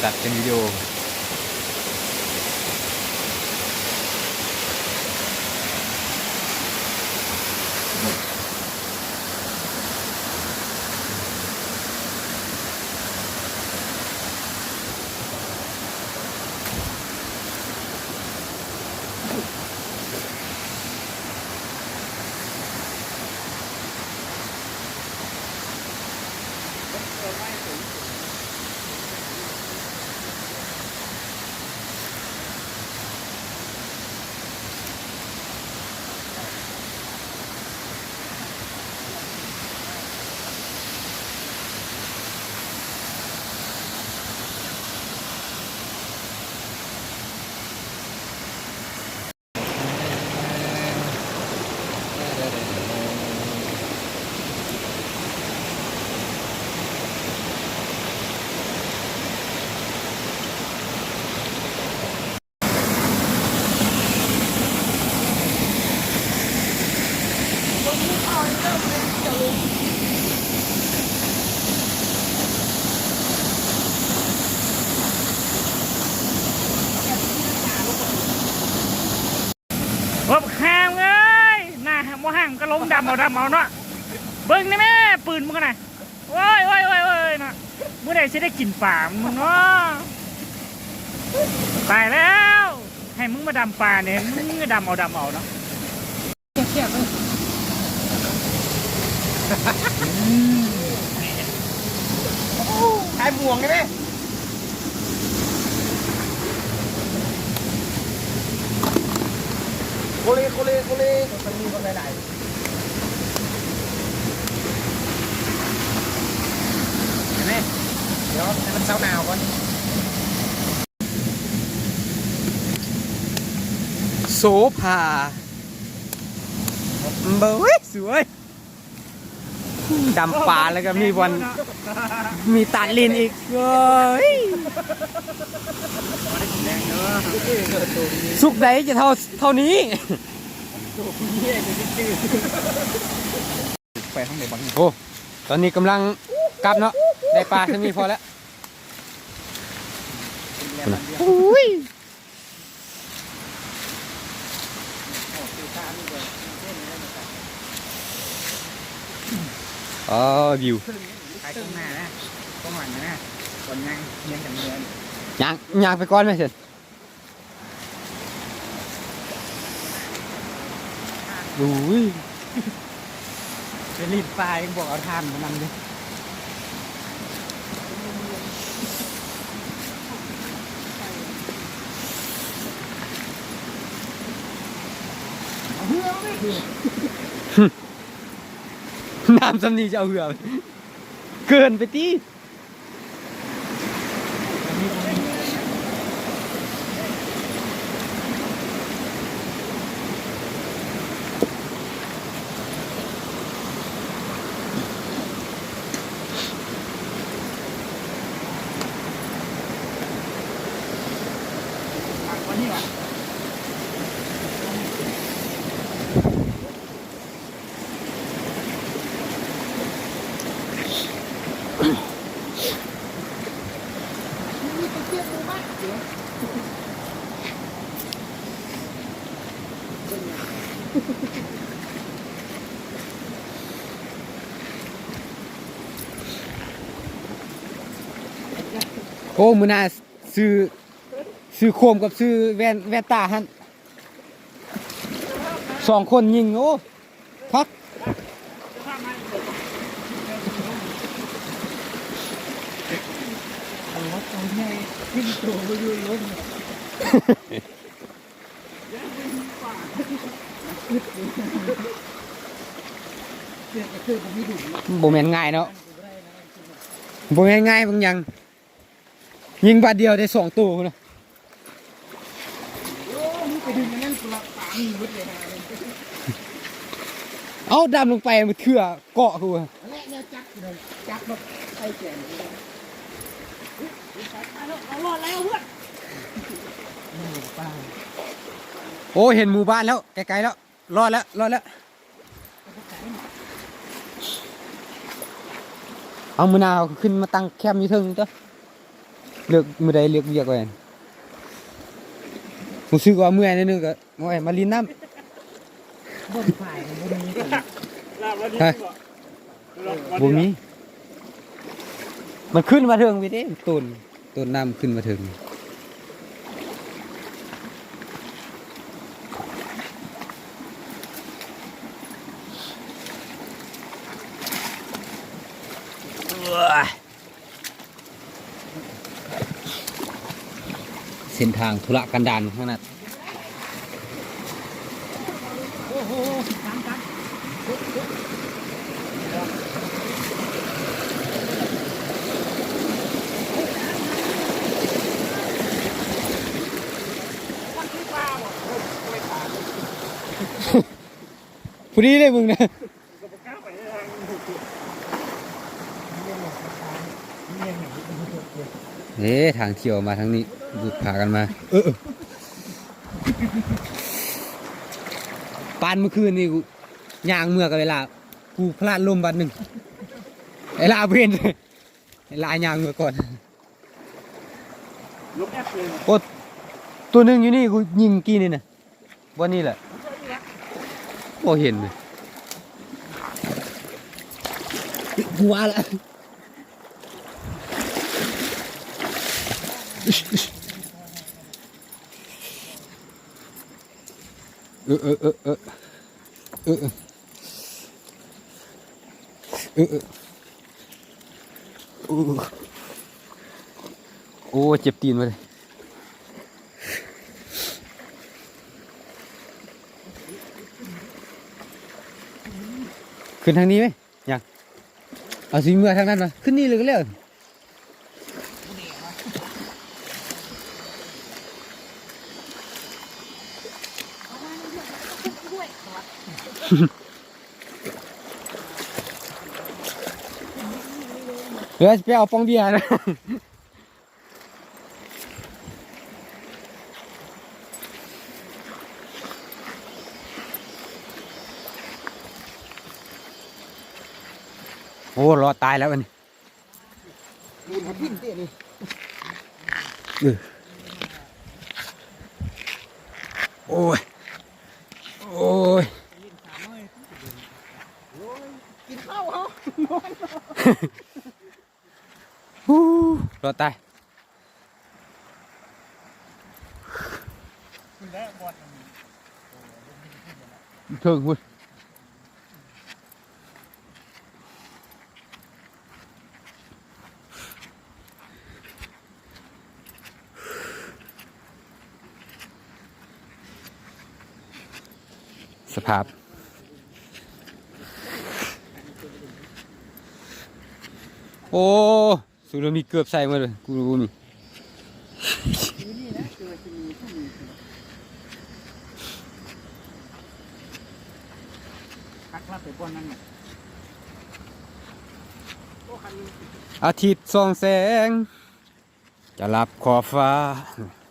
ຕັດເປັນວິດີໂອ. ໂອ້ ບັກຫ່າງເອີຍ ໜ້າບໍ່ຫ່າງກໍລົງດຳເອົາ ດຳເອົາເນາະ. ເບິ່ງນີ້ແມ່ ປືນມຶງຫັ້ນນະ. ໂອ້ຍ ໂອ້ຍ ໂອ້ຍ ໂອ້ຍ ເນາະ ມື້ໃດຊິໄດ້ກິນປາມຶງເນາະ. ຕາຍແລ້ວ ໃຫ້ມຶງມາດຳປານີ້ ໃຫ້ມຶງດຳເອົາ ດຳເອົາເນາະ. ແຊບໆ ເອີ ຂາຍໝ່ວງໄດ້ໄໝ? ໂຄເລ ໂຄເລ ໂຄເລ ໂຄເລ ເຫັນໄໝ? ດຽວໃຫ້ມັນເຊົາໜາວກ່ອນ. ໂສພາ ເບິ່ງ ສວຍ. ດຳປາແລ້ວກໍມີບ່ອນ ມີຕາດຫຼິ້ນອີກ. ໂອ້ຍ ສຸກໃດຈະເທົ່າ ເທົ່ານີ້. ໄປທາງໃດບັດນີ້? ໂອ້ ຕອນນີ້ກຳລັງກັບເນາະ ໄດ້ປາສ່ຳນີ້ພໍແລ້ວ. ໂອ້ຍ ອໍ ວິວ ໄປຂ້າງໜ້ານະ ຂ້າງຫຼັງນະ ກ່ອນຍ່າງ ຍ່າງກັນເດີນ ຍ່າງ ຍ່າງໄປກ່ອນແມ່ເຊີນ. ໂອ້ຍ ໄປຫຼິ້ນປ່າຍັງບອກເອົາຖ່ານມານຳເດ້. ນ້ຳສ່ຳນີ້ຈະເອົາເຮືອ ເກີນໄປຕິ. ໂອ້ ມື້ໜ້າ ຊື້ ຊື້ໂຄມກັບຊື້ແວ່ນ ແວ່ນຕາຫັ້ນ ສອງຄົນຍິງ ໂອ້ ຄັກ. ບໍ່ແມ່ນງ່າຍເນາະ ບໍ່ແມ່ນງ່າຍບາງຢ່າງ. ຍິງບາດດຽວໄດ້ສອງໂຕພຸ້ນນະ. ເອົ້າ ດຳລົງໄປເທື່ອເກາະພຸ້ນ. ໂອ້ ເຫັນໝູ່ບ້ານແລ້ວ ໃກ້ໆແລ້ວ. ລອດແລ້ວ ລອດແລ້ວ. ເອົາ ມື້ໜ້າເຮົາຂຶ້ນມາຕັ້ງແຄມຢູ່ເທິງເດີ້. ເລີກມື້ໃດເລີກວຽກໄວ້ ຮູ້ສຶກວ່າເມື່ອຍໜ້ອຍໜຶ່ງກໍ ໂອ້ຍ ມາຫຼິ້ນນ້ຳ ບໍ່ມີ ບໍ່ມີ ມັນຂຶ້ນມາເທິງພີ້ເດ້ ຕົ້ນ ຕົ້ນນ້ຳຂຶ້ນມາເທິງ. ເສັ້ນທາງທຸລະກັນດານຂະໜາດ. ພໍດີເລີຍມຶງນະ. ເອີ ທາງທ່ຽວມາທາງນີ້ ບຸກພາກັນມາ ເອີ ເອີ ປານມື້ຄືນນີ້ ກູຍ່າງເມືອກັບໄອ້ຫຼ້າ ກູພະລາດລົ້ມບາດໜຶ່ງ ໄອ້ຫຼ້າບໍ່ເຫັນ ໄອ້ຫຼ້າຍ່າງເມືອກ່ອນ. ໂອ້ ໂຕໜຶ່ງຢູ່ນີ້ ກູຍິງກີ້ນີ້ນະ. ບໍ່ນີ້ແຫຼະ ບໍ່ເຫັນເລີຍ ກູວ່າລະ ເອີ ເອີ ເອີ ເອີ ເອີ ເອີ ເອີ. ໂອ້ ໂອ້ ເຈັບຕີນເວີຍ ຂຶ້ນທາງນີ້ເວີຍ ຍັງ ເອົາຊິເມືອທາງນັ້ນວະ ຂຶ້ນນີ້ເລີຍກໍແລ້ວ. ເອີ ຊິໄປເອົາປ່ອງເບຍນະ. ໂອ້ ລໍຕາຍແລ້ວບັດນີ້. ເອີ ໂອ້ຍ ໂອ້ຍ ອູ້ ລໍຕາຍ ເທິງພຸ້ນ. ສະພາບ ໂອ້ ສຸດແລ້ວມີເກີບໃສ່ໝົດເລີຍ ກູບໍ່ມີ. ອາທິດສ່ອງແສງ ຈະລັບຂອບຟ້າ.